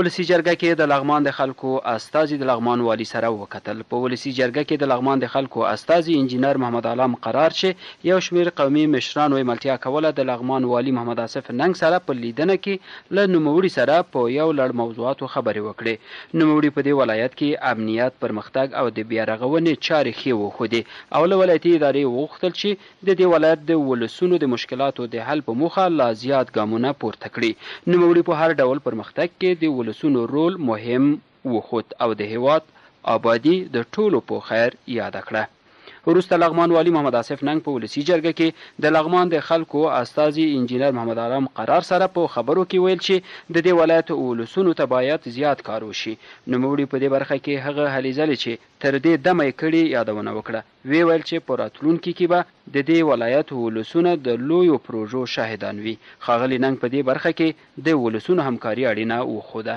ولسي جرګه کې د لغمان د خلکو استازي د لغمان والي سره وکتل. په ولسي جرګه کې د لغمان د خلکو استازي انجینر محمد عالم قرار چې یو شمېر قومي مشرانو یې ملتیا کوله د لغمان والي محمد آصف ننګ سره په لیدنه کې له نوموړي سره په یو لړ موضوعاتو خبرې وکړې. نوموړي په دې ولایت کې امنیت، پرمختګ او د بیارغونې چارې ښې وښودې او له ولایتي ادارې یې وغوښتل چې د دې ولایت د ولسونو د مشکلاتو د حل په موخه لا زیات ګامونه پورته کړي. نوموړي په هر ډول پرمختګ کې د ولسونو رول مهم وښود او د هېواد آبادي د ټولو په خیر یاده کړه. وروسته لغمان والي محمد آصف ننګ په ولسي جرګه کې د لغمان د خلکو استازي انجینر محمد عالم قرار سره په خبرو کې ویل چې د دې ولایت ولسونو ته باید زیات کار وشي. نوموړي په دې برخه کې هغه هلې ځلې چې تر دې دمه یې کړي یادونه وکړه. ویې ویل چې په راتلونکي کې به د دې ولایت ولسونه د لویو پروژو شاهدان وي. ښاغلي ننګ په دې برخه کې د ولسونو همکاري اړینه وښوده.